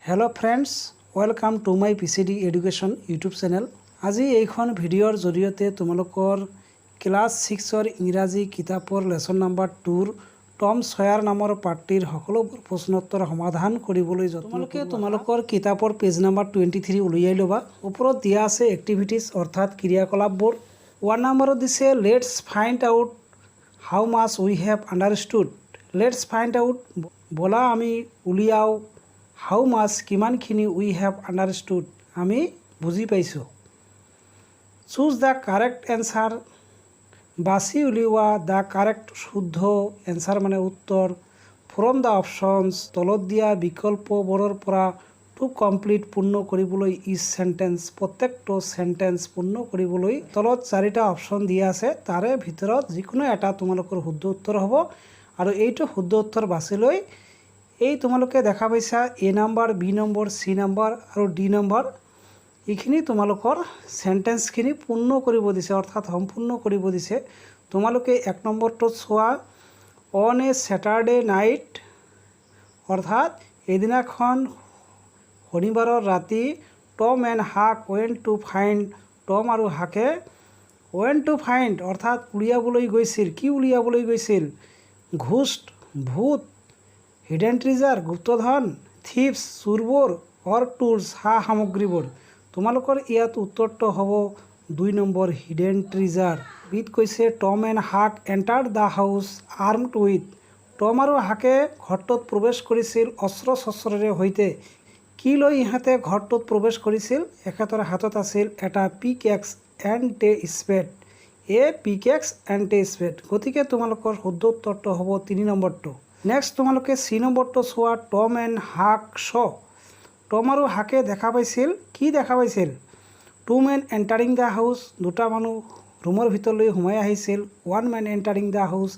Hello friends, welcome to my PCD Education YouTube channel. আজি এইখন ভিডিঅ'ৰ জৰিয়তে তোমালোকৰ ক্লাছ ছিক্সৰ ইংৰাজী কিতাপৰ লেচন নাম্বাৰ টুৰ টম চয়াৰ নামৰ পাঠটিৰ সকলোবোৰ প্ৰশ্নোত্তৰ সমাধান কৰিবলৈ যত্ন। তোমালোকে তোমালোকৰ কিতাপৰ পেজ নাম্বাৰ 23 উলিয়াই ল'বা। ওপৰত দিয়া আছে এক্টিভিটিছ, অৰ্থাৎ ক্ৰিয়াকলাপবোৰ। ওৱান নম্বৰত দিছে, "Let's find out how much we have understood." Let's find out, ব'লা আমি উলিয়াওঁ, how মাছ, কিমানখিনি, উই have understood, আমি বুজি পাইছোঁ। Choose the correct answer, বাছি উলিওৱা, the correct, শুদ্ধ, এনচাৰ মানে উত্তৰ, ফ্ৰম the options, তলত দিয়া বিকল্পবোৰৰ পৰা, টু কমপ্লিট, পূৰ্ণ কৰিবলৈ, ইচ চেণ্টেন্স, প্ৰত্যেকটো চেণ্টেন্স পূৰ্ণ কৰিবলৈ। তলত চাৰিটা অপশ্যন দিয়া আছে, তাৰে ভিতৰত যিকোনো এটা তোমালোকৰ শুদ্ধ উত্তৰ হ'ব আৰু এইটো শুদ্ধ উত্তৰ বাছি লৈ এই তোমালোকে দেখা পাইছা এ number, B number, C number আৰু ডি নম্বৰ। এইখিনি তোমালোকৰ চেণ্টেন্সখিনি পূৰ্ণ কৰিব দিছে, অৰ্থাৎ সম্পূৰ্ণ কৰিব দিছে। তোমালোকে এক নম্বৰটোত চোৱা, অন এ ছেটাৰডে নাইট, অৰ্থাৎ এদিনাখন শনিবাৰৰ ৰাতি, Tom and Huck went to find, Tom আৰু হাকে ৱেণ্ট টু ফাইণ্ড, অৰ্থাৎ উলিয়াবলৈ গৈছিল। কি উলিয়াবলৈ গৈছিল? ঘোষ্ট, ভূত, হিডেন ট্ৰিজাৰ, গুপ্তধন, থিভছ, চোৰবোৰ, অৰ টুলছ, সা সামগ্ৰীবোৰ। তোমালোকৰ ইয়াত উত্তৰটো হ'ব দুই নম্বৰ, হিডেন ট্ৰিজাৰ। বিত কৈছে, Tom and Huck enter the house armed with, Tom আৰু হাকে ঘৰটোত প্ৰৱেশ কৰিছিল অস্ত্ৰ শস্ত্ৰৰে সৈতে। কি লৈ ইহঁতে ঘৰটোত প্ৰৱেশ কৰিছিল? এখেতৰ হাতত আছিল এটা pickaxe and a spade, a pickaxe and a spade. গতিকে তোমালোকৰ শুদ্ধ উত্তৰটো হ'ব তিনি নম্বৰটো। নেক্সট তোমালোকে চি নম্বৰটো চোৱা, Tom and Huck saw, Tom আৰু হাকে দেখা পাইছিল। কি দেখা পাইছিল? Two men entering the house, দুটা মানুহ ৰুমৰ ভিতৰলৈ সোমাই আহিছিল। One man entering the house,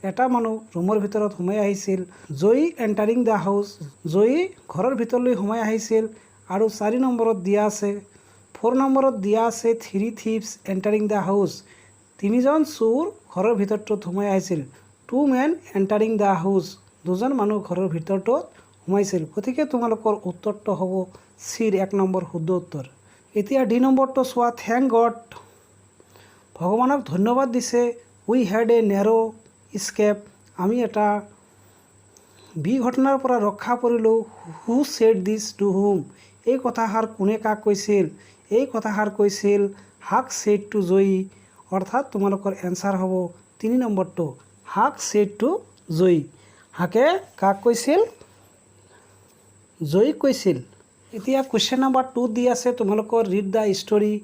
এটা মানুহ ৰুমৰ ভিতৰত সোমাই আহিছিল। Joey entering the house, জয়ী ঘৰৰ ভিতৰলৈ সোমাই আহিছিল। আৰু চাৰি নম্বৰত দিয়া আছে, ফ'ৰ নম্বৰত দিয়া আছে, three thieves entering the house, তিনিজন চোৰ ঘৰৰ ভিতৰটোত সোমাই আহিছিল। Two men entering the house, দুজন মানুহ ঘৰৰ ভিতৰটোত সোমাইছিল। গতিকে তোমালোকৰ উত্তৰটো হ'ব চিৰ এক নম্বৰ শুদ্ধ উত্তৰ। এতিয়া ডি নম্বৰটো চোৱা, thank god, ভগৱানক ধন্যবাদ দিছে, we had a narrow escape, আমি এটা বি ঘটনাৰ পৰা ৰক্ষা পৰিলোঁ। Who said this to whom? এই কথাষাৰ কোনে কাক কৈছিল? এই কথাষাৰ কৈছিল Huck said to Joey. অৰ্থাৎ তোমালোকৰ এনচাৰ হ'ব তিনি নম্বৰটো, Huck said to Joey. হাকে কাক কৈছিল? জয়ীক কৈছিল। এতিয়া কুৱেশ্যন নাম্বাৰ টু দি আছে তোমালোকৰ, Read the story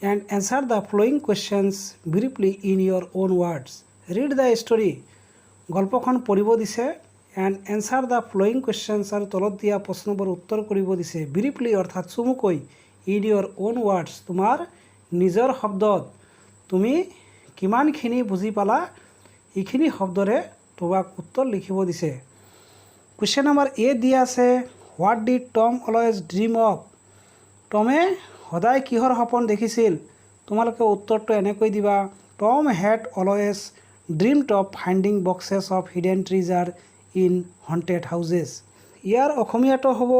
and answer the following questions briefly in your own words. Read the story, গল্পখন পঢ়িব দিছে, and answer the following questions, আৰু তলত দিয়া প্ৰশ্নবোৰ উত্তৰ কৰিব দিছে, ব্ৰিফলি, অৰ্থাৎ চমুকৈ, ইন your on words, তোমাৰ নিজৰ শব্দত। তুমি কিমানখিনি বুজি পালা, এইখিনি শব্দৰে তোমাক উত্তৰ লিখিব দিছে। কুৱেশ্যন নম্বৰ এ দিয়া আছে, What did Tom always dream of? টমে সদায় কিহৰ সপোন দেখিছিল? তোমালোকে উত্তৰটো এনেকৈ দিবা, Tom had always dreamed of finding boxes of hidden treasure in haunted houses. ইয়াৰ অসমীয়াটো হ'ব,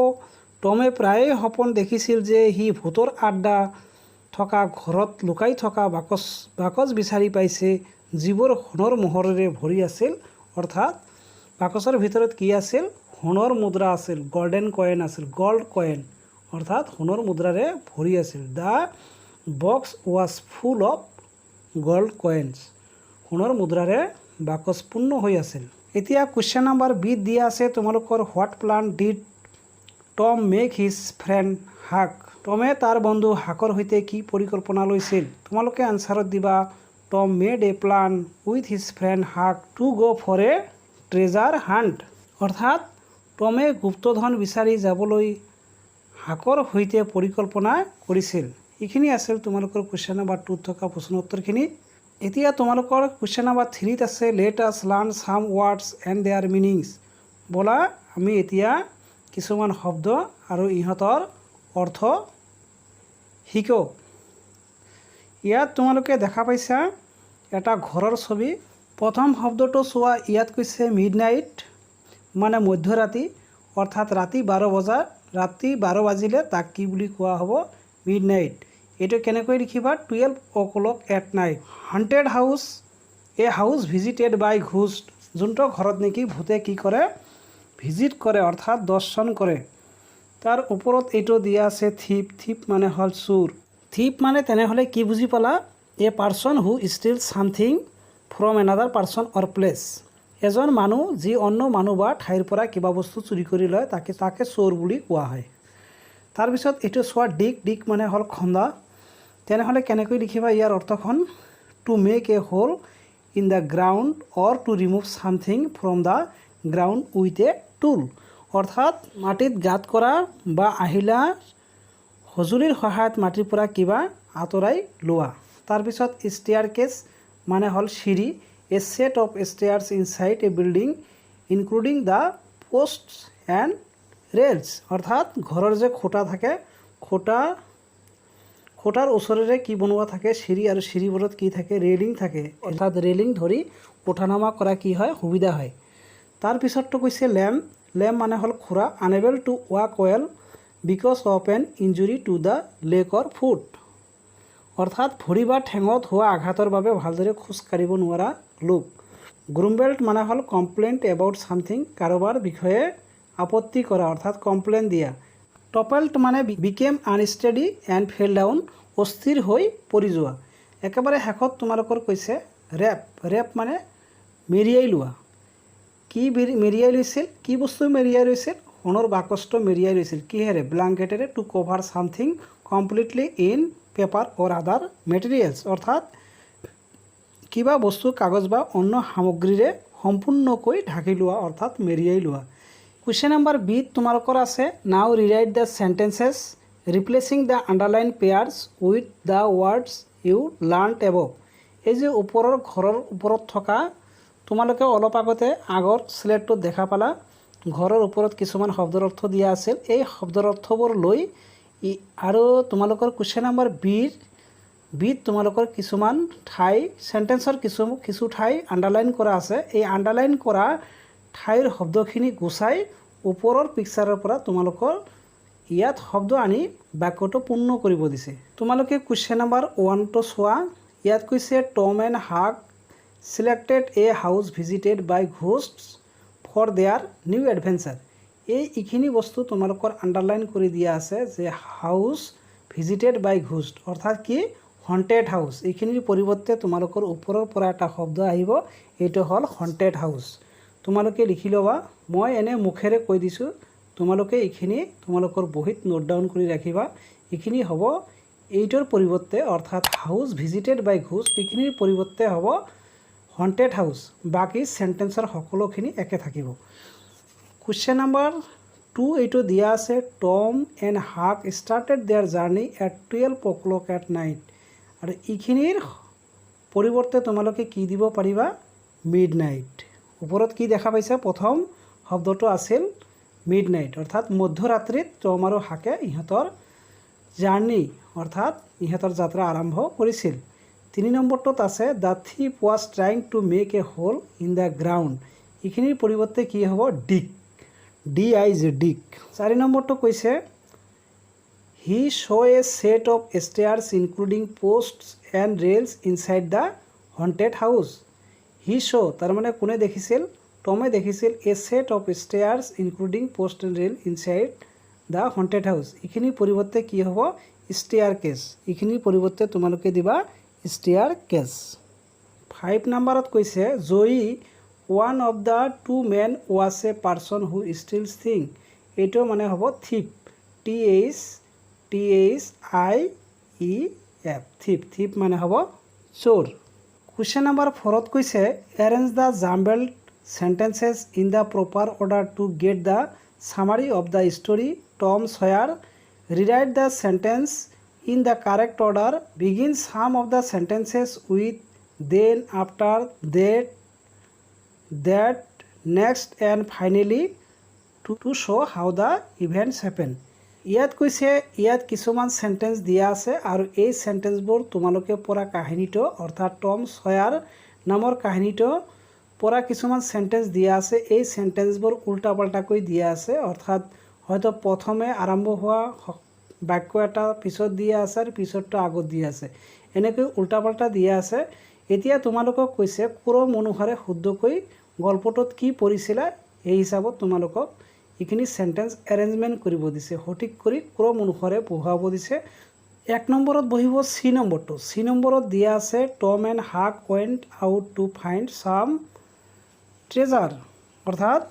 টমে প্ৰায়ে সপোন দেখিছিল যে সি ভূতৰ আড্ডা থকা ঘৰত লুকাই থকা বাকচ বিচাৰি পাইছে, যিবোৰ সোণৰ মোহৰেৰে ভৰি আছিল। অৰ্থাৎ বাকচৰ ভিতৰত কি আছিল? সোণৰ মুদ্ৰা আছিল, গল্ডেন কইন আছিল, গল্ড কইন, অৰ্থাৎ সোণৰ মুদ্ৰাৰে ভৰি আছিল। The box was full of gold coins. সোণৰ মুদ্ৰাৰে বাকচ পূৰ্ণ হৈ আছিল। এতিয়া কুৱেশ্যন নাম্বাৰ বিত দিয়া আছে তোমালোকৰ, What plan did Tom make his friend Huck? টমে তাৰ বন্ধু হাকৰ সৈতে কি পৰিকল্পনা লৈছিল? তোমালোকে আনচাৰত দিবা, Tom made a plan with his friend Huck to go for a treasure hunt. অৰ্থাৎ টমে গুপ্তধন বিচাৰি যাবলৈ হাকৰ সৈতে পৰিকল্পনা কৰিছিল। এইখিনি আছিল তোমালোকৰ কুৱেশ্যন নাম্বাৰ টুত থকা প্ৰশ্ন উত্তৰখিনি। এতিয়া তোমালোকৰ কুৱেশ্যন নাম্বাৰ থ্ৰীত আছে, Let us learn some words and their meanings. ব'লা আমি এতিয়া কিছুমান শব্দ আৰু ইহঁতৰ অৰ্থ শিকোঁ। ইয়াত তোমালোকে দেখা পাইছা এটা ঘৰৰ ছবি। প্ৰথম শব্দটো চোৱা, ইয়াত কৈছে মিড নাইট, মানে মধ্যৰাতি, অৰ্থাৎ ৰাতি 12 বজাৰ ৰাতি 12 বাজিলে তাক কি বুলি কোৱা হ'ব? Mid night. এইটো কেনেকৈ লিখিবা? 12 o'clock at night. Haunted house, a house visited by ghost. যোনটো ঘৰত নেকি ভূতে কি কৰে? ভিজিট কৰে, অৰ্থাৎ দৰ্শন কৰে। তাৰ ওপৰত এইটো দিয়া আছে থিপ। থিপ মানে হ'ল চোৰ। থিপ মানে তেনেহ'লে কি বুজি পালা? A person who steal something from another person or place. এজন মানুহ যি অন্য মানুহ বা ঠাইৰ পৰা কিবা বস্তু চুৰি কৰি লয়, তাকে চোৰ বুলি কোৱা হয়। তাৰপিছত এইটো চোৱা, ডিগ। ডিগ মানে হ'ল খন্দা। তেনেহ'লে কেনেকৈ লিখিবা ইয়াৰ অৰ্থখন? To make a whole in the ground or two remove something from the ground with a টুল। অৰ্থাৎ মাটিত গাঁত কৰা বা আহিলা সঁজুলিৰ সহায়ত মাটিৰ পৰা কিবা আঁতৰাই লোৱা। তাৰপিছত ষ্টেয়াৰ কেছ মানে হ'ল চিৰি। A set of stairs inside a building, including the post and rails. অৰ্থাৎ ঘৰৰ যে খুঁটা থাকে, খুঁটাৰ ওচৰেৰে কি বনোৱা থাকে? চিৰি। আৰু চিৰিবোৰত কি থাকে? ৰেলিং থাকে। অৰ্থাৎ ৰেলিং ধৰি উঠা নমা কৰা কি হয়? সুবিধা হয়। তাৰপিছতটো কৈছে লেম। লেম মানে হ'ল খোৰা। Unable to walk well because of N injury to the leg or foot. অৰ্থাৎ ভৰি বা ঠেঙত হোৱা আঘাতৰ বাবে ভালদৰে খোজ কাঢ়িব নোৱাৰা লোক। গ্ৰুম্বল্ড মানে হ'ল কমপ্লেইণ্ট এবাউট ছামথিং, কাৰোবাৰ বিষয়ে আপত্তি কৰা, অৰ্থাৎ কমপ্লেইন দিয়া। টপেল্ড মানে became unsteady and fell down, অস্থিৰ হৈ পৰি যোৱা। একেবাৰে শেষত তোমালোকৰ কৈছে ৰেপ। ৰেপ মানে মেৰিয়াই লোৱা। কি মেৰিয়াই লৈছিল? কি বস্তু মেৰিয়াই লৈছিল? সোণৰ বাকচটো মেৰিয়াই লৈছিল। কিহেৰে? ব্লাংকেটেৰে। To cover something completely in paper or other materials. অৰ্থাৎ কিবা বস্তু কাগজ বা অন্য সামগ্ৰীৰে সম্পূৰ্ণকৈ ঢাকি লোৱা, অৰ্থাৎ মেৰিয়াই লোৱা। কুৱেশ্যন নম্বৰ বিত তোমালোকৰ আছে, "Now rewrite the sentences, replacing the underlined pairs with the words you learnt above." এই যে ওপৰৰ ঘৰৰ ওপৰত থকা, তোমালোকে অলপ আগতে আগৰ শ্লেটটোত দেখা পালা, ঘৰৰ ওপৰত কিছুমান শব্দৰ অৰ্থ দিয়া আছিল। এই শব্দৰ অৰ্থবোৰ লৈ আৰু তোমালোকৰ কুৱেশ্যন নম্বৰ বিত তোমালোকৰ কিছুমান ঠাই, চেণ্টেন্সৰ কিছু কিছু ঠাই আণ্ডাৰলাইন কৰা আছে। এই আণ্ডাৰলাইন কৰা ঠাইৰ শব্দখিনি গুচাই ওপৰৰ পিকচাৰৰ পৰা তোমালোকৰ ইয়াত শব্দ আনি বাক্যটো পূৰ্ণ কৰিব দিছে। তোমালোকে কুৱেশ্যন নম্বৰ ওৱানটো চোৱা। ইয়াত কৈছে, "Tom and Huck selected a house visited by ghosts for their new adventure." এই এইখিনি বস্তু তোমালোকৰ আণ্ডাৰলাইন কৰি দিয়া আছে যে হাউচ ভিজিটেড বাই ঘোষ্ট, অৰ্থাৎ কি? Haunted house. এইখিনিৰ পৰিৱৰ্তে তোমালোকৰ ওপৰৰ পৰা এটা শব্দ আহিব, এইটো হ'ল হণ্টেড হাউচ। তোমালোকে লিখি ল'বা। মই এনে মুখেৰে কৈ দিছোঁ, তোমালোকে এইখিনি তোমালোকৰ বহীত নোট ডাউন কৰি ৰাখিবা। এইখিনি হ'ব এইটোৰ পৰিৱৰ্তে, অৰ্থাৎ হাউচ ভিজিটেড বাই ঘোষ্ট, এইখিনিৰ পৰিৱৰ্তে হ'ব হণ্টেড হাউচ। বাকী চেণ্টেন্সৰ সকলোখিনি একে থাকিব। কুৱেশ্যন নম্বৰ টু এইটো দিয়া আছে, "Tom and Huck started their journey at 12 o'clock at night." আৰু এইখিনিৰ পৰিৱৰ্তে তোমালোকে কি দিব পাৰিবা? Mid night. ওপৰত কি দেখা পাইছা? প্ৰথম শব্দটো আছিল মিড নাইট, অৰ্থাৎ মধ্যৰাত্ৰিত টম আৰু হাকে ইহঁতৰ জাৰ্ণি, অৰ্থাৎ ইহঁতৰ যাত্ৰা আৰম্ভ কৰিছিল। তিনি নম্বৰটোত আছে, "The thief was trying to make a hole in the ground." এইখিনিৰ পৰিৱৰ্তে কি হ'ব? Dig, D I G, dig. চাৰি নম্বৰটো কৈছে, "He saw a set of stairs, including posts and rails, inside the haunted house." He saw, তাৰমানে কোনে দেখিছিল? টমে দেখিছিল, a set of stairs, including post and rail, inside the haunted house. এইখিনিৰ পৰিৱৰ্তে কি হ'ব? Staircase. এইখিনিৰ পৰিৱৰ্তে তোমালোকে দিবা ষ্টেয়াৰ কেছ। ফাইভ নাম্বাৰত কৈছে, "Joey, one of the two men, was a person who steals thing." এইটো মানে হ'ব thief, T H T H I E F, thief. Thief মানে হ'ব চোৰ। কুৱেশ্যন নাম্বাৰ ফ'ৰত কৈছে, "Arrange the jumbled sentences in the proper order to get the summary of the story Tom Sawyer. Rewrite the sentence in the correct order. Begin some of the sentences with then, after that, that, next and finally to show how the events happen." ইয়াত কৈছে, ইয়াত কিছুমান sentence দিয়া আছে আৰু এই চেণ্টেঞ্চবোৰ তোমালোকে পঢ়া কাহিনীটো, অৰ্থাৎ টম চয়াৰ নামৰ কাহিনীটো পৰা কিছুমান চেণ্টেঞ্চ দিয়া আছে। এই চেণ্টেঞ্চবোৰ উল্টা পাল্টাকৈ দিয়া আছে, অৰ্থাৎ হয়তো প্ৰথমে আৰম্ভ হোৱা বাক্য এটা পিছত দিয়া আছে আৰু পিছৰটো আগত দিয়া আছে, এনেকৈ উল্টা পাল্টা দিয়া আছে। এতিয়া তোমালোকক কৈছে ক্ৰম অনুসাৰে শুদ্ধকৈ গল্পটোত কি পঢ়িছিলা, এই হিচাপত তোমালোকক এইখিনি চেণ্টেঞ্চ এৰেঞ্জমেণ্ট কৰিব দিছে, সঠিক কৰি ক্ৰম অনুসাৰে বহুৱাব দিছে। এক নম্বৰত বহিব চি নম্বৰটো। চি নম্বৰত দিয়া আছে, "Tom and Huck went out to find some treasure." অৰ্থাৎ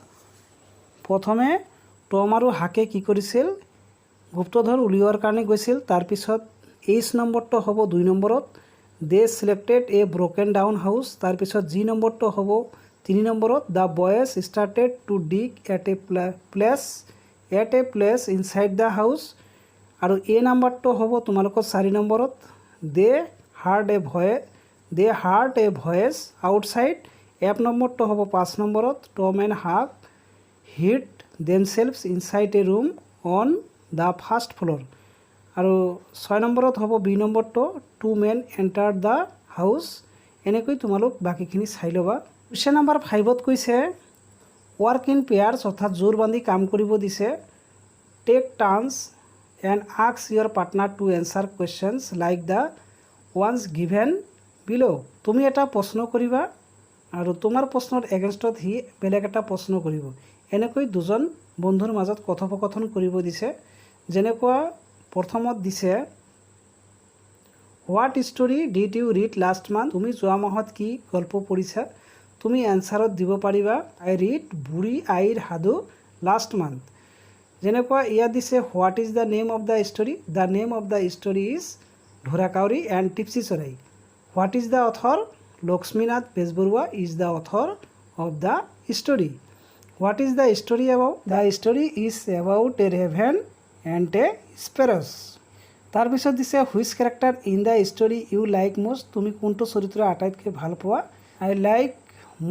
প্ৰথমে টম আৰু হাকে কি কৰিছিল? গুপ্তধন উলিওৱাৰ কাৰণে গৈছিল। তাৰপিছত এইচ নম্বৰটো হ'ব দুই নম্বৰত, "They selected a broken down house." তাৰপিছত জি নম্বৰটো হ'ব তিনি নম্বৰত, "The boys started to dig at a place inside the house." আৰু এ নাম্বাৰটো হ'ব তোমালোকৰ চাৰি নম্বৰত, "They heard a voice outside." F নম্বৰটো হ'ব পাঁচ নম্বৰত, "Tom and Huck hid themselves inside a room on the first floor." আৰু ছয় নম্বৰত হ'ব বি নম্বৰটো, "Two men enter the house." এনেকৈ তোমালোক বাকীখিনি চাই ল'বা। কুৱেশ্যন নাম্বাৰ ফাইভত কৈছে, "Work in pairs." অৰ্থাৎ জোৰ বান্ধি কাম কৰিব দিছে। "Take turns and ask your partner to answer questions like the ones given below." তুমি এটা প্ৰশ্ন কৰিবা আৰু তোমাৰ প্ৰশ্নৰ এগেইনষ্টত সি বেলেগ এটা প্ৰশ্ন কৰিব। এনেকৈ দুজন বন্ধুৰ মাজত কথোপকথন কৰিব দিছে। যেনেকুৱা প্ৰথমত দিছে, "What story did you read last month?" তুমি যোৱা মাহত কি গল্প পঢ়িছা? তুমি এনচাৰত দিব পাৰিবা, "I read বুঢ়ী আইৰ সাধু last month." যেনেকুৱা ইয়াত দিছে, "What is the name of the story?" The name of the story is Dhorakauri and Tipchi Chorai. What is the author? Lakshminath Bezbaroa is the author of the story. What is the story about? The story is about a raven and a sparrows. তাৰপিছত দিছে, "Which character in the story you like most?" তুমি কোনটো চৰিত্ৰ আটাইতকৈ ভাল পোৱা? "I like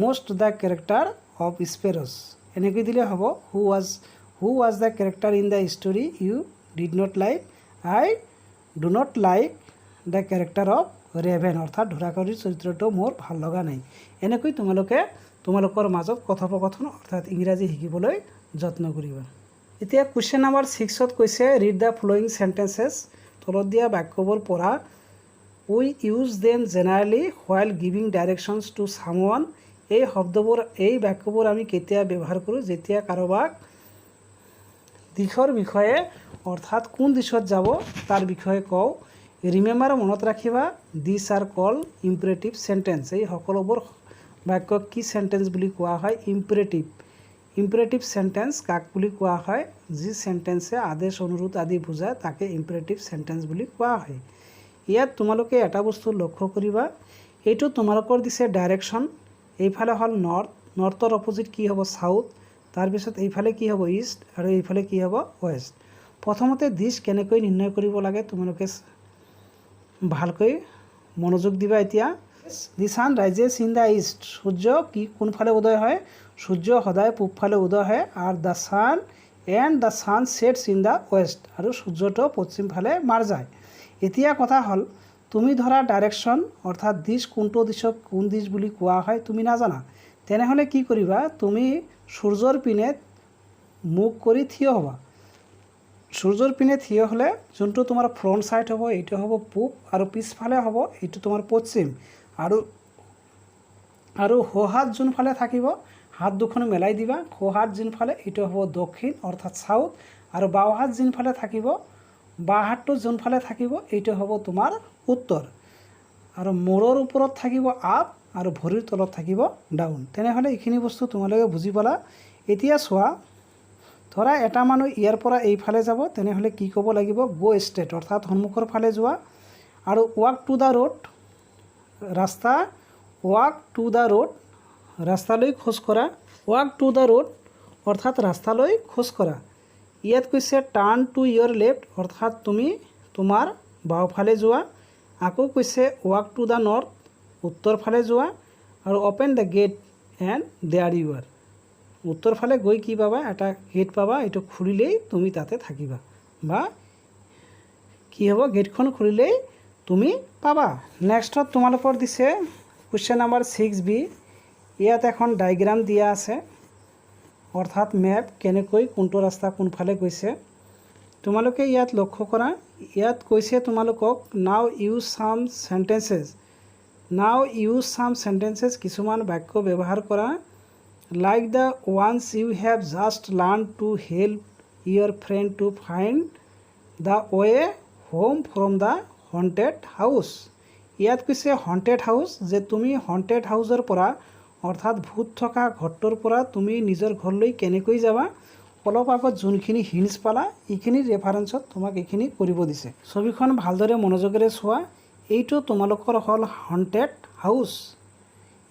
most the character of sparrows." এনেকৈ দিলে হ'ব। Who was the character in the story you did not like? "I do not like the character of raven." অৰ্থাৎ ঢোঁৰাকাউৰীৰ চৰিত্ৰটো মোৰ ভাল লগা নাই। এনেকৈ তোমালোকে তোমালোকৰ মাজত কথোপকথন অৰ্থাৎ ইংৰাজী শিকিবলৈ যত্ন কৰিবা। এতিয়া কুৱেশ্যন নাম্বাৰ ছিক্সত কৈছে, "Read the following sentences." তলত দিয়া বাক্যবোৰ পঢ়া। "We use them generally while giving directions to someone." এই শব্দবোৰ, এই বাক্যবোৰ আমি কেতিয়া ব্যৱহাৰ কৰোঁ? যেতিয়া কাৰোবাক দিশৰ বিষয়ে, অৰ্থাৎ কোন দিশত যাব তাৰ বিষয়ে কওঁ। ৰিমেম্বাৰ, মনত ৰাখিবা, these are called imperative sentence. এই সকলোবোৰ বাক্যক কি চেণ্টেঞ্চ বুলি কোৱা হয়? ইম্পেৰেটিভ। ইম্পেৰেটিভ চেণ্টেঞ্চ কাক বুলি কোৱা হয়? যি চেণ্টেঞ্চে আদেশ, অনুৰোধ আদি বুজায়, তাকে ইম্পেৰেটিভ চেণ্টেঞ্চ বুলি কোৱা হয়। ইয়াত তোমালোকে এটা বস্তু লক্ষ্য কৰিবা। এইটো তোমালোকৰ দিছে ডাইৰেকশ্যন। এইফালে হ'ল নৰ্থ, নৰ্থৰ অপজিট কি হ'ব? চাউথ। তাৰপিছত এইফালে কি হ'ব? ইষ্ট। আৰু এইফালে কি হ'ব? ৱেষ্ট। প্ৰথমতে দিশ কেনেকৈ নিৰ্ণয় কৰিব লাগে, তোমালোকে ভালকৈ মনোযোগ দিবা এতিয়া। The sun rises in the east. সূৰ্য কি কোনফালে উদয় হয়? সূৰ্য সদায় পূবফালে উদয় হয়। আৰু the sun sets in the west. আৰু সূৰ্যটো পশ্চিম ফালে মাৰ যায়। এতিয়া কথা হ'ল, তুমি ধৰা ডাইৰেকশ্যন অৰ্থাৎ দিশ, কোনটো দিশক কোন দিশ বুলি কোৱা হয় তুমি নাজানা, তেনেহ'লে কি কৰিবা? তুমি সূৰ্যৰ পিনে মুখ কৰি থিয় হ'বা। সূৰ্যৰ পিনে থিয় হ'লে যোনটো তোমাৰ ফ্ৰণ্ট ছাইড হ'ব, এইটো হ'ব পূব আৰু পিছফালে হ'ব এইটো তোমাৰ পশ্চিম। আৰু সোঁহাত যোনফালে থাকিব, হাত দুখন মেলাই দিবা, সোঁহাত যোনফালে এইটো হ'ব দক্ষিণ অৰ্থাৎ চাউথ। আৰু বাওঁহাত যোনফালে থাকিব, বাঁ হাতটো যোনফালে থাকিব, এইটো হ'ব তোমাৰ উত্তৰ। আৰু মূৰৰ ওপৰত থাকিব আপ আৰু ভৰিৰ তলত থাকিব ডাউন। তেনেহ'লে এইখিনি বস্তু তোমালোকে বুজি পালা। এতিয়া চোৱা, ধৰা এটা মানুহ ইয়াৰ পৰা এইফালে যাব, তেনেহ'লে কি ক'ব লাগিব? "Go straight." অৰ্থাৎ সন্মুখৰ ফালে যোৱা। আৰু "Walk to the road." ৰাস্তা, "Walk to the road." ৰাস্তালৈ খোজ কঢ়া। "Walk to the road." অৰ্থাৎ ৰাস্তালৈ খোজ কঢ়া। ইয়াত কৈছে, "Turn to your left." অৰ্থাৎ তুমি তোমাৰ বাওঁফালে যোৱা। আকৌ কৈছে, "Walk to the north." উত্তৰ ফালে যোৱা। আৰু "Open the gate and there you are." উত্তৰ ফালে গৈ কি পাবা? এটা গেট পাবা, এইটো খুলিলেই তুমি তাতে থাকিবা। বা কি হ'ব? গেটখন খুলিলেই তুমি পাবা। নেক্সটত তোমালোকৰ দিছে কুৱেশ্যন নাম্বাৰ ছিক্স বি। ইয়াত এখন ডায়েগ্ৰাম দিয়া আছে। অৰ্থাৎ মেপ, কেনেকৈ কোনটো ৰাস্তা কোনফালে গৈছে। তোমালোকে ইয়াত লক্ষ্য কৰা, ইয়াত কৈছে তোমালোকক, "Now use some sentences." Now use some sentences, কিছুমান বাক্য ব্যৱহাৰ কৰা, like the ones you have just learnt to help your friend to find the way home from the haunted house. ইয়াত কৈছে হণ্টেড হাউচ যে তুমি হণ্টেড হাউচৰ পৰা, অৰ্থাৎ ভূত থকা ঘৰটোৰ পৰা তুমি নিজৰ ঘৰলৈ কেনেকৈ যাবা। অলপ আগত যোনখিনি হিণ্টছ পালা, এইখিনিৰ ৰেফাৰেঞ্চত তোমাক এইখিনি কৰিব দিছে। ছবিখন ভালদৰে মনোযোগেৰে চোৱা। এইটো তোমালোকৰ হ'ল হণ্টেড হাউচ।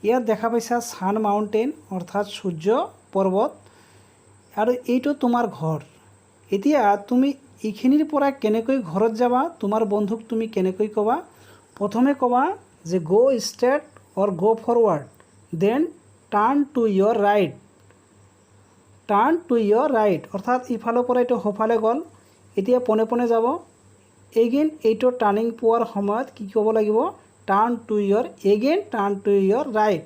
ইয়াত দেখা পাইছা ছান মাউণ্টেইন, অৰ্থাৎ সূৰ্য পৰ্বত, আৰু এইটো তোমাৰ ঘৰ। এতিয়া তুমি এইখিনিৰ পৰা কেনেকৈ ঘৰত যাবা, তোমাৰ বন্ধুক তুমি কেনেকৈ ক'বা? প্ৰথমে ক'বা যে go straight or go forward, then turn to your right. Turn to your right, অৰ্থাৎ ইফালৰ পৰা এইটো সোঁফালে গ'ল, এতিয়া পোনে পোনে যাব। এগেইন এইটো টাৰ্ণিং পোৱাৰ সময়ত কি ক'ব লাগিব? Turn to your again turn to your right.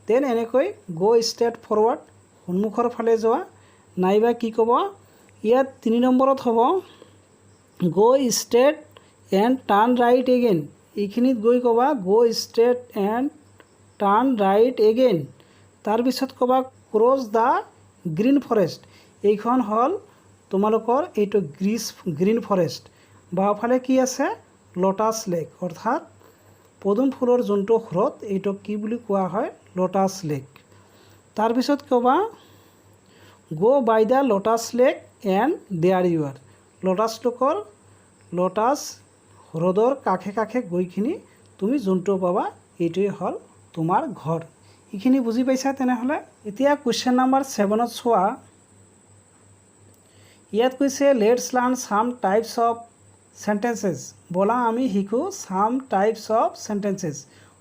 Then এনেকৈ গ' ষ্ট্ৰেট ফৰৱাৰ্ড, সন্মুখৰ ফালে যোৱা। নাইবা কি ক'ব ইয়াত তিনি নম্বৰত হ'ব, go straight and turn right again. এইখিনিত গৈ ক'বা, go straight and turn right again. তাৰপিছত ক'বা, cross the green forest. এইখন হ'ল তোমালোকৰ এইটো গ্ৰীণ ফৰেষ্ট। বাওঁফালে কি আছে? লটাছ লেক, অৰ্থাৎ পদুম ফুলৰ যোনটো হ্ৰদ, এইটোক কি বুলি কোৱা হয়? Lotus lake. তাৰপিছত ক'বা, go by the lotus lake and there you are. Lotus লেকৰ, lotus হ্ৰদৰ কাষে কাষে গৈখিনি তুমি যোনটো পাবা, এইটোৱেই হ'ল তোমাৰ ঘৰ। এইখিনি বুজি পাইছা? তেনেহ'লে এতিয়া কুৱেশ্যন নাম্বাৰ ছেভেনত চোৱা। ইয়াত কৈছে, let's learn some types of sentences. ব'লা আমি শিকোঁ চাম টাইপছ অফ চেণ্টেন্সেছ,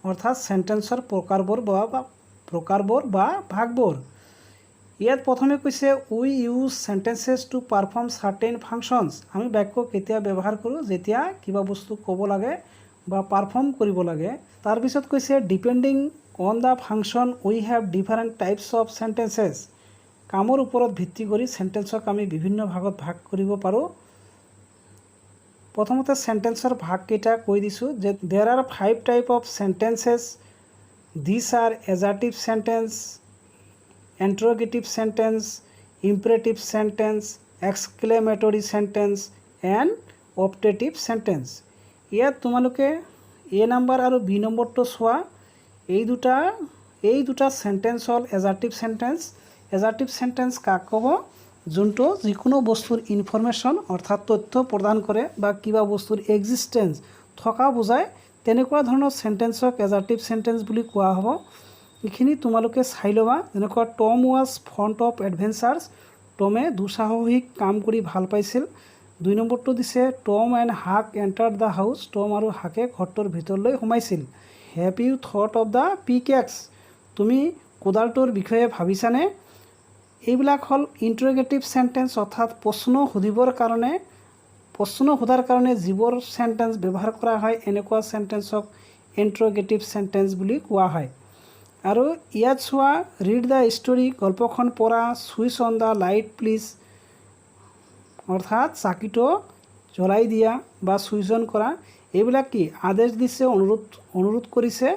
অৰ্থাৎ চেণ্টেন্সৰ প্ৰকাৰবোৰ বা ভাগবোৰ। ইয়াত প্ৰথমে কৈছে, we use sentences to perform certain functions. আমি বাক্য কেতিয়া ব্যৱহাৰ কৰোঁ? যেতিয়া কিবা বস্তু ক'ব লাগে বা পাৰফৰ্ম কৰিব লাগে। তাৰপিছত কৈছে, depending on the function, we have different types of sentences. কামৰ ওপৰত ভিত্তি কৰি চেণ্টেন্সক আমি বিভিন্ন ভাগত ভাগ কৰিব পাৰোঁ। প্ৰথমতে চেণ্টেন্সৰ ভাগকেইটা কৈ দিছোঁ যে there are five type of sentences. These are assertive sentence, interrogative sentence, imperative sentence, exclamatory sentence and optative sentence. ইয়াত তোমালোকে এ নাম্বাৰ আৰু বি নম্বৰটো চোৱা। এই দুটা চেণ্টেন্স হ'ল এজাৰ্টিভ চেণ্টেন্স। এজাৰ্টিভ চেণ্টেন্স কাক ক'ব? যোনটো যিকোনো বস্তুৰ ইনফৰমেশ্যন, অৰ্থাৎ তথ্য প্ৰদান কৰে বা কিবা বস্তুৰ এক্সিষ্টেঞ্চ, থকা বুজায়, তেনেকুৱা ধৰণৰ চেণ্টেন্সক এজাৰ্টিভ চেণ্টেন্স বুলি কোৱা হ'ব। এইখিনি তোমালোকে চাই ল'বা। যেনেকুৱা, Tom was fond of adventures. টমে দুঃসাহসিক কাম কৰি ভাল পাইছিল। দুই নম্বৰটো দিছে, Tom and Huck entered the house. Tom আৰু হাকে ঘৰটোৰ ভিতৰলৈ সোমাইছিল। Have you thought of the pickaxe? তুমি কোদালটোৰ বিষয়ে ভাবিছানে? এইবিলাক হ'ল ইণ্টাৰগেটিভ চেণ্টেন্স, অৰ্থাৎ প্ৰশ্ন সোধাৰ কাৰণে যিবোৰ চেণ্টেন্স ব্যৱহাৰ কৰা হয়, এনেকুৱা চেণ্টেন্সক ইণ্টাৰগেটিভ চেণ্টেন্স বুলি কোৱা হয়। আৰু ইয়াত চোৱা, read the story, গল্পখন পঢ়া। Switch on the light, please, অৰ্থাৎ চাকিটো জ্বলাই দিয়া বা ছুইচ অন কৰা। এইবিলাক কি আদেশ দিছে, অনুৰোধ কৰিছে।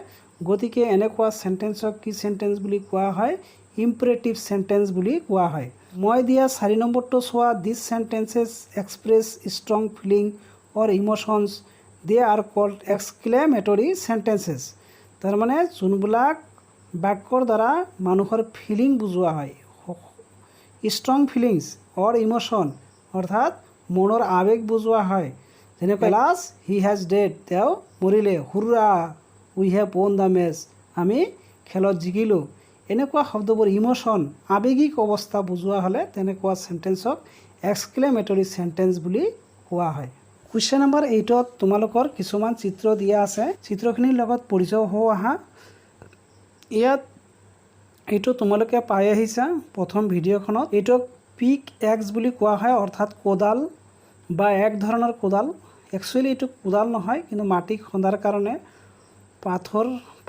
গতিকে এনেকুৱা চেণ্টেন্সক কি চেণ্টেন্স বুলি কোৱা হয়? ইম্পাৰেটিভ চেণ্টেন্স বুলি কোৱা হয়। মই দিয়া চাৰি নম্বৰটো চোৱা। These sentences express strong feeling or emotions. They are called exclamatory sentences. তাৰমানে যোনবিলাক বাক্যৰ দ্বাৰা মানুহৰ ফিলিং বুজোৱা হয়, ষ্ট্ৰং ফিলিংছ অৰ ইম'শ্যন, অৰ্থাৎ মনৰ আৱেগ বুজোৱা হয়। যেনেকৈ, alas, he has dead, তেওঁ মৰিলে। Hurrah, we have won the match, আমি খেলত জিকিলোঁ। এনেকুৱা শব্দবোৰ ইম'শ্যন, আৱেগিক অৱস্থা বুজোৱা হ'লে তেনেকুৱা চেণ্টেন্সক এক্সক্লেমেটৰী চেণ্টেন্স বুলি কোৱা হয়। কুৱেশ্যন নম্বৰ এইটত তোমালোকৰ কিছুমান চিত্ৰ দিয়া আছে। চিত্ৰখিনিৰ লগত পৰিচয় হওঁ আহা। ইয়াত এইটো তোমালোকে পাই আহিছা প্ৰথম ভিডিঅ'খনত। এইটোক পিক এক্স বুলি কোৱা হয়, অৰ্থাৎ কোদাল বা এক ধৰণৰ কোদাল। একচুৱেলি এইটো কোদাল নহয়, কিন্তু মাটি খন্দাৰ কাৰণে,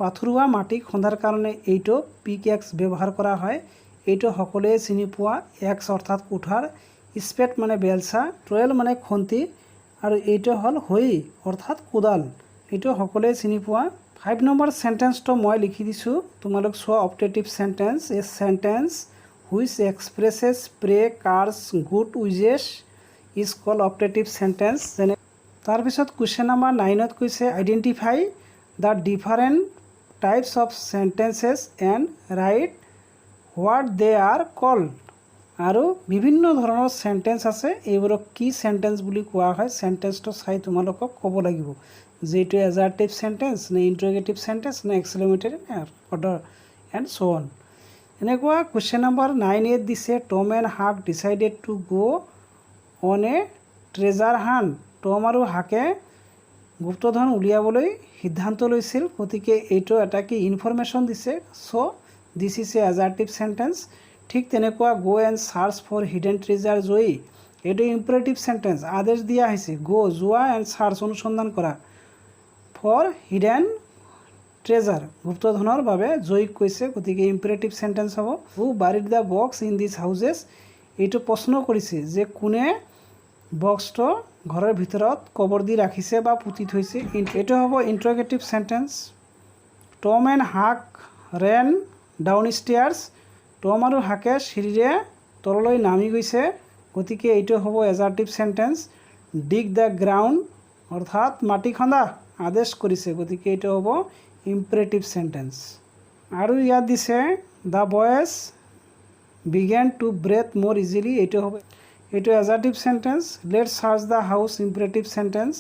পাথৰুৱা মাটি খন্দাৰ কাৰণে এইটো পিক এক্স ব্যৱহাৰ কৰা হয়। এইটো সকলোৱে চিনি পোৱা, এক্স অৰ্থাৎ কুঠাৰ, স্পেড মানে বেলচা, ট্ৰৱেল মানে খন্তি আৰু এইটো হ'ল হৈ অৰ্থাৎ কোদাল। এইটো সকলোৱে চিনি পোৱা। 5 নম্বৰ চেণ্টেন্সটো মই লিখি দিছোঁ, তোমালোক চোৱা। Optative sentence: a sentence which expresses pray, curse, good wishes is called optative sentence. যেনে তাৰপিছত কুৱেশ্যন নাম্বাৰ 9ত কৈছে, "Identify the different types of sentences and write what they are called." আৰু বিভিন্ন ধৰণৰ চেণ্টেন্স আছে, এইবোৰক কি চেণ্টেন্স বুলি কোৱা হয়, চেণ্টেন্সটো চাই তোমালোকক ক'ব লাগিব যে এইটো এজাৰ্টিভ চেণ্টেন্স নে ইণ্টাৰগেটিভ চেণ্টেন্স নে এক্সক্লেমেটৰী নে অৰ্ডাৰ এণ্ড চ' অন। এনেকুৱা কুৱেশ্যন নাম্বাৰ 9 এত দিছে, "Tom and Huck decided to go on a treasure hunt." Tom আৰু হাকে গুপ্তধন উলিয়াবলৈ সিদ্ধান্ত লৈছিল। গতিকে এইটো এটা কি ইনফৰমেশ্যন দিছে, so this is a assertive sentence. ঠিক তেনেকুৱা, "Go and search for hidden treasure, Joey." এইটো ইম্পাৰেটিভ চেণ্টেন্স, আদেশ দিয়া হৈছে। গ' যোৱা, এণ্ড চাৰ্চ অনুসন্ধান কৰা, ফৰ হিডেন ট্ৰেজাৰ গুপ্তধনৰ বাবে জয়ীক কৈছে। গতিকে ইম্পাৰেটিভ চেণ্টেন্স হ'ব। "Who buried the box in this houses?" এইটো প্ৰশ্ন কৰিছে যে কোনে বক্সটো ঘৰৰ ভিতৰত কবৰ দি ৰাখিছে বা পুতি থৈছে। এইটো হ'ব interrogative sentence. "Tom and Huck ran down stairs." Tom আৰু হাকে চিৰিৰে তললৈ নামি গৈছে। গতিকে এইটো হ'ব assertive sentence. "Dig the ground" অৰ্থাৎ মাটি খন্দা আদেশ কৰিছে। গতিকে এইটো হ'ব ইম্পাৰেটিভ চেণ্টেন্স। আৰু ইয়াত দিছে, "The boys began to breathe more easily." এইটো হ'ব এইটো assertive sentence. "Let's search the house." Imperative sentence.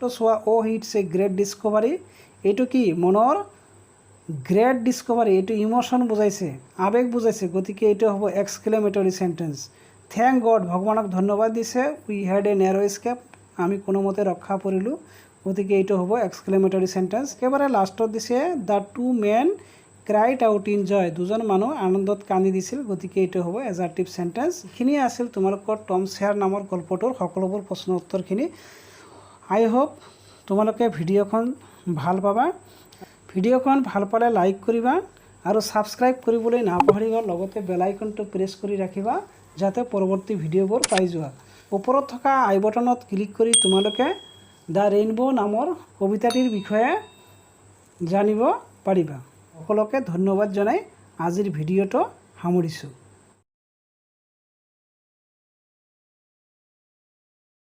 তো চোৱা, "Oh, it's a great discovery." এইটো কি মনৰ গ্ৰেট ডিছকভাৰী, এইটো ইম'শ্যন বুজাইছে, আৱেগ বুজাইছে। গতিকে এইটো হ'ব এক্সক্লেমেটৰী চেণ্টেন্স। Thank god, ভগৱানক ধন্যবাদ দিছে, "we had a narrow escape." আমি কোনোমতে ৰক্ষা পৰিলোঁ। গতিকে এইটো হ'ব এক্সক্লেমেটৰী চেণ্টেন্স। একেবাৰে লাষ্টত দিছে, "The two men cried out in joy." দুজন মানুহ আনন্দত কান্দি দিছিল। গতিকে এইটো হ'ব এজাৰ্টিভ চেণ্টেন্স। এইখিনিয়ে আছিল তোমালোকৰ টম চয়াৰ নামৰ গল্পটোৰ সকলোবোৰ প্ৰশ্ন উত্তৰখিনি। আই হোপ তোমালোকে ভিডিঅ'খন ভাল পাবা। ভিডিঅ'খন ভাল পালে লাইক কৰিবা আৰু ছাবস্ক্ৰাইব কৰিবলৈ নাপাহৰিবা। লগতে বেল আইকনটো প্ৰেছ কৰি ৰাখিবা যাতে পৰৱৰ্তী ভিডিঅ'বোৰ পাই যোৱা। ওপৰত থকা আই বটনত ক্লিক কৰি তোমালোকে the rainbow নামৰ কবিতাটিৰ বিষয়ে জানিব পাৰিবা। সকলোকে ধন্যবাদ জনাই আজিৰ ভিডিঅ'টো সামৰিছোঁ।